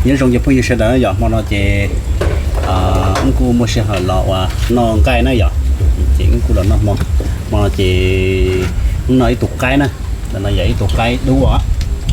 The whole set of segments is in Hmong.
Nyob zoo cov phooj ywg sawv daws yom, hmo no ces wb kuj muaj sij hawm los uas noj nqaij na yom, ces wb kuj los noj hmo. Hmo no ces wb noj ib tug qaib na, ntawm no yog ib tug qaib dub os,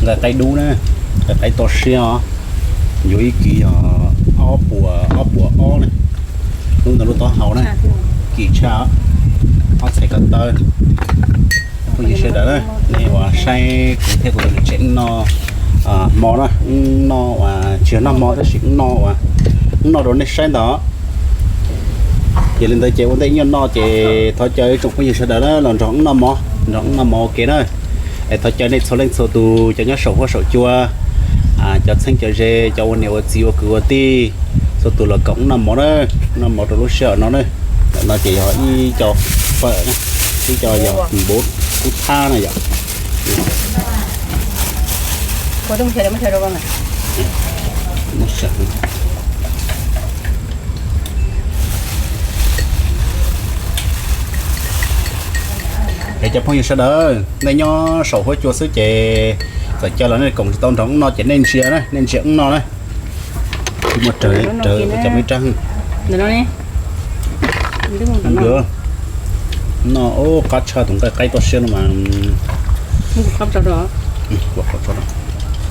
nqaij qaib dub na, nqaij qaib toj siab os, yuav ib kis yog ob puas, ob puas ob na, lub ntawm lub taub hau na, kim tshaj, ob txhais ko taw. Phooj ywg sawv daws, nej uas saib kuv thiab kuv tus niam tsev wb noj hmo na, wb noj uas tsis yog noj hmo tab sis wb noj uas wb noj rau nej saib ntawd. Yog li ntawd ces ua ntej wb yuav noj ces thov caw ib tsoom phooj ywg sawv daws los nrog wb noj mov, nrog wb noj mov ua ke na. Es thov caw nej txhua leej txhua tus, cov nyob saum huab saum cua, cov txheeb cov ze, cov ua niam ua txiv ua kwv ua tij, txhua tus los koom wb noj mov na, noj mov rau lub sij hawm no na. Ntawm no ces yog ib co fawm na, ib co yog npuv kub thab na yom. Es cov phooj ywg sawv daws, nej nyob saum huab cua xwb ces txawm caw los nej koom tsis tau nrog wb noj ces nej ntsia na, nej ntsia wb noj na. Muaj rawv rawv cov me rab. Noj qab tshaj tus nqaij qaib toj siab no mas.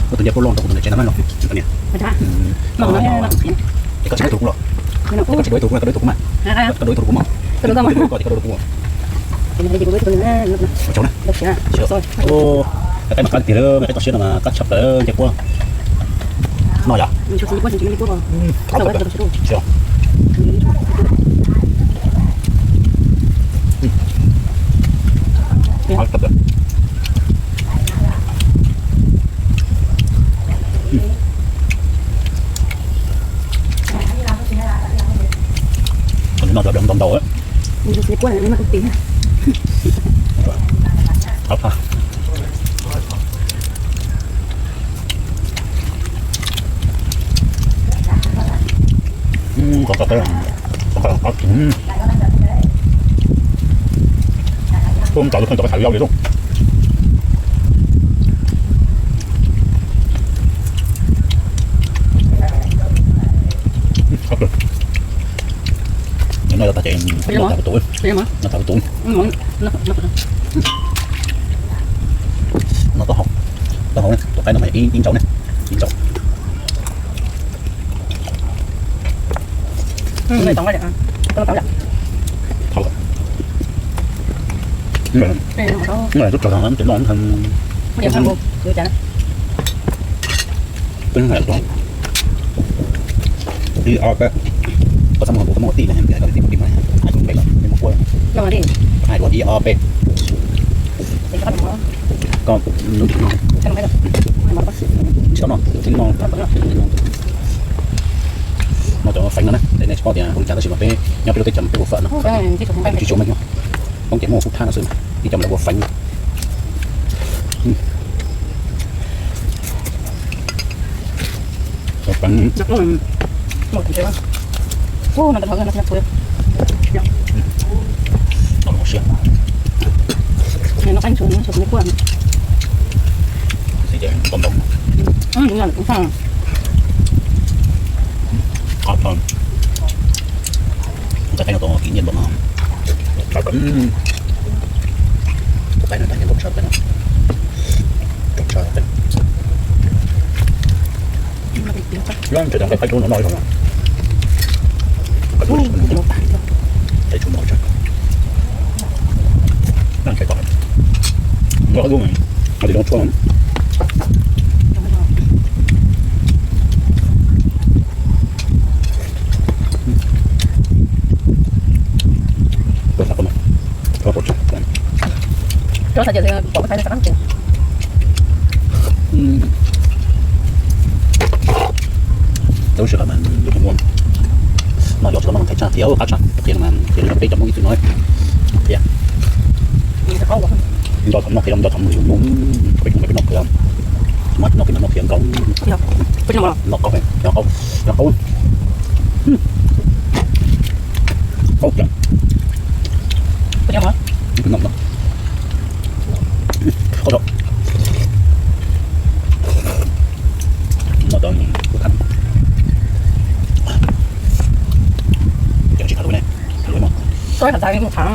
Ua tus ncej puab loj rau kuv tus niam tsev no na. Es koj tsis dua ib tug rau kuv los? Es koj tsis dua ib tug rau kuv, koj dua ib tug rau kuv mas. Koj dua koj ces koj dua rau kuv. Ua tsaug na. Qaib mas qab tiag lawm, qaib toj siab no mas qab tshaj plaws ncej puab. Noj yom. Noj cov ntau ntau. Qab qab, tuaj cov lus kheej cov peb xav yau li lub. No yog tas ces no tas tus, no tas tus. No taub hau, taub hau ne, tus qaib no mas ib ntsaum ne, ib ntsaum. Thaum, tub tsaug no ces no, twb hais tuaj, ib ob peb, koj txhob muab kuv, koj muab ua tij na, hais kuv pem los nej muab kuaj, hais dua ib ob peb, koj lub ntim no, tsis tau noj, tsis noj. No cov feev no na, nej tsis paub tias ua li cas tab sis mas peb nyob peb lub teb chaws mas peb ua fawm no, peb tsis tshua meej, poob ces muaj kub thab no xwb, ib co mas lawv ua feev. Qab tshaj, tus qaib no tau kis nyiaj npaum no, tus qaib no tau nyiaj npaum tshaj, qaib no tau tshaj. Nyob ntshe cov nqaij qaib dub no noj ib zaug no, qaib dub no, qaib dub no tshaj, noj qaib dub no, qaib dub no tshuab no. Lub sij hawm mas yus tsis muaj, no yog tsis tau noj mas qhia tshaj qhia, qab tshaj qhia no mas qhia li no peb cov Hmoob ib txwm no qhia. Nco thaum noj qhia, nco thaum mus yus Hmoob, peb Hmoob peb noj qhia, tsis muaj noj qhia mas noj qhia nkaus. Noj qaub, noj qaub, noj qaub, qaub cov, qaub cov, no cov, Ua ib qho ntawd mus thov.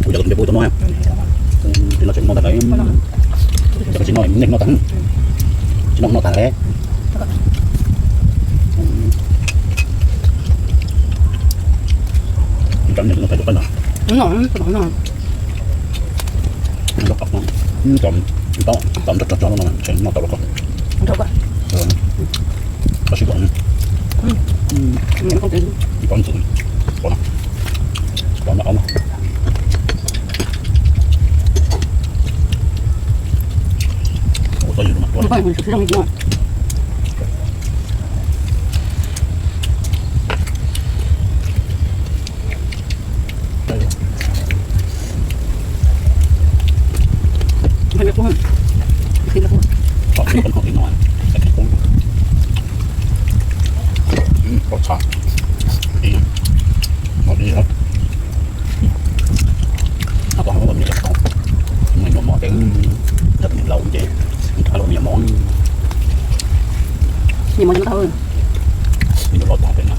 Kuv cov tus npe pub tau noj, tsis noj tsis noj tas, cov tsis noj nej noj tas, tsis noj noj tas le. Tom nrog tso tso no noj tau los ko. Tsis pom, pom ntxim, pom no, pom no. Mos mos ces, yog tus laus ces, rov los me nyuam mov, me nyuam mov tau, me nyuam los tau pem no,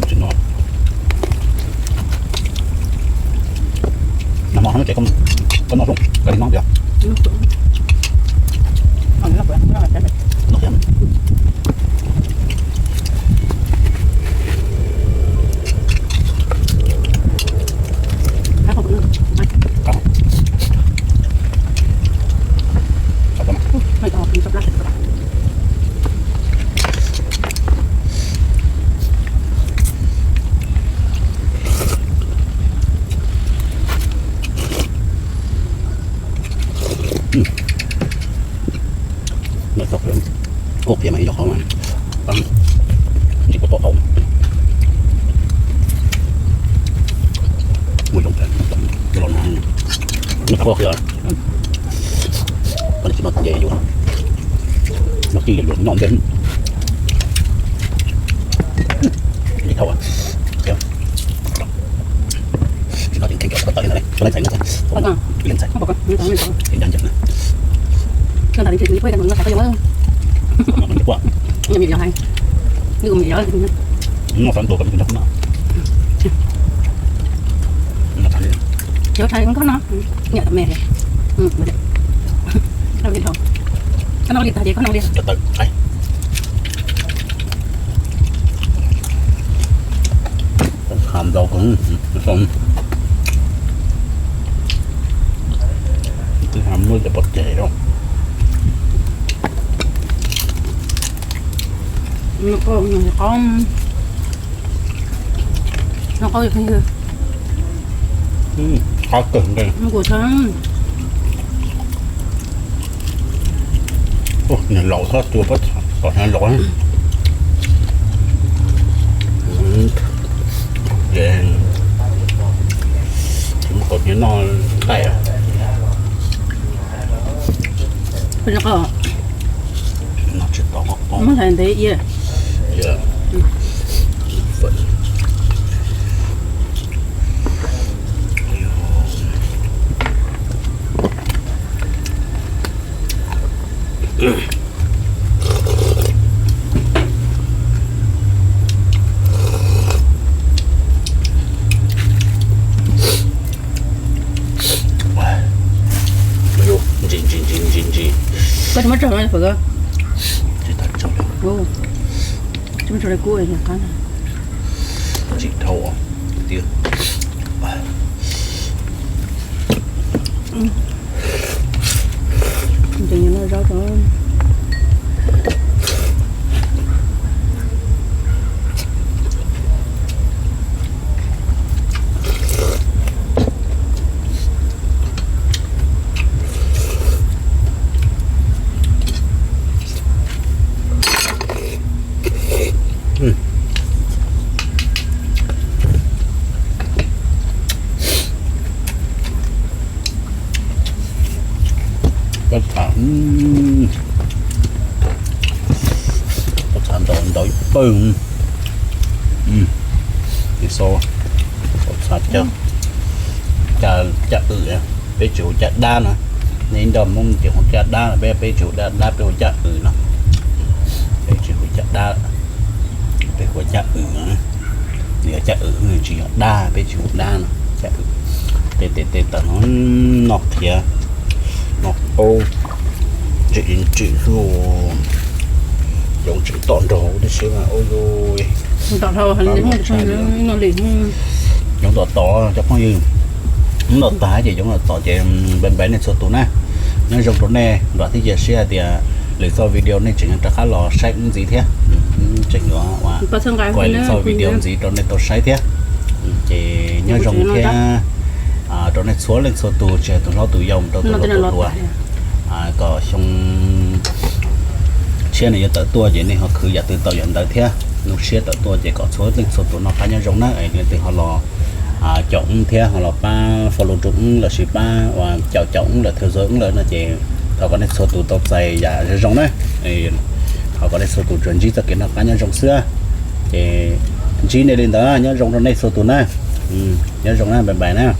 tsis noj. Nag hmo no ces koj noj zoo, koj li noj tiag. Ua qhia mas ib zaug qhov mas tsis pom tau, mus zoo los no, no tsis pom qhia, tsis noj ces yus noj tij yus noj ntej. Tsis tau, tsis noj ces kheej cov tawv li ntawd, leej ntxhais, leej ntxhais, noj tag li ces kuv poj ib ka nws noj tshais qab yoov. Noj tag ntua kom noj tag li. Cov tshais koj no, niam me, koj no li tag ces koj no li. Tshais ntau, twb muab cov pov tseg rau. Qab kawg nqe. Niag laus txhob tua pob txha kom niag laus. Ces tsis muaj kaus hniav noj nqaij. Noj tsis tau, muab hlais ntev ia. Ntsis ntsis ntsis ntsis ntsis. Koj tsis muab tso fawm ko. Tsis tas tso. Tsis muab tso li kub qab na. Ntsis dhau tiag. Ntev no zaub rau. Pob txha, pob txha ntau ntau ib pawg. Tiv xo, pob txha caj, caj wm. Peb tsis hu caj dab no, nej nrog Hmoob ces hu caj dab, peb peb tsis hu caj dab, peb hu caj wm no. Peb tsis hu caj dab, peb hu caj wm no. Nws yog caj wm, nws tsis yog dab, peb tsis hu dab no, caj wm. Tej tes tej taw no, noj qhiav, noj qaub, ntsim ntsim xwb. Yoov tseem tom nrog tib si mas ua, yoov tom tod cov phooj ywg. Hnub no tag ces yoov tom tod ces npaj npaj nej txhua tus na, nyob zoo rau nej, vam thiab cia siab hais tias lwm txoj video nej tseem rov qab los saib wb ntxiv thiab. Tseem yuav ua lwm txoj video ntxiv rau nej tau saib thiab. Ces nyob zoo thiab rau nej txhua leej txhua tus, tsis hais tus hlob tus yau rau tus hluas tus hluas, kom xyoo tshiab nws yuav tawm tuaj ces nej ho khwv yam twg tau yam ntawd thiab. Lub siab tawm tuaj ces kom txhua leej txhua tus noj qab nyob zoo na, es leej twg ho los caum wb thiab ho los pab follow rau wb lossis pab ua caum caum wb lawm, theo dõi wb lawm no ces thov kom nej txhua tus tau txais yam zoo zoo na. Thov kom nej txhua tus tsuas ntsib txoj kev noj qab nyob zoo xwb. Ces ntsib nej li ntawd, nyob zoo rau nej txhua tus na. Nyob zoo na, bye bye na.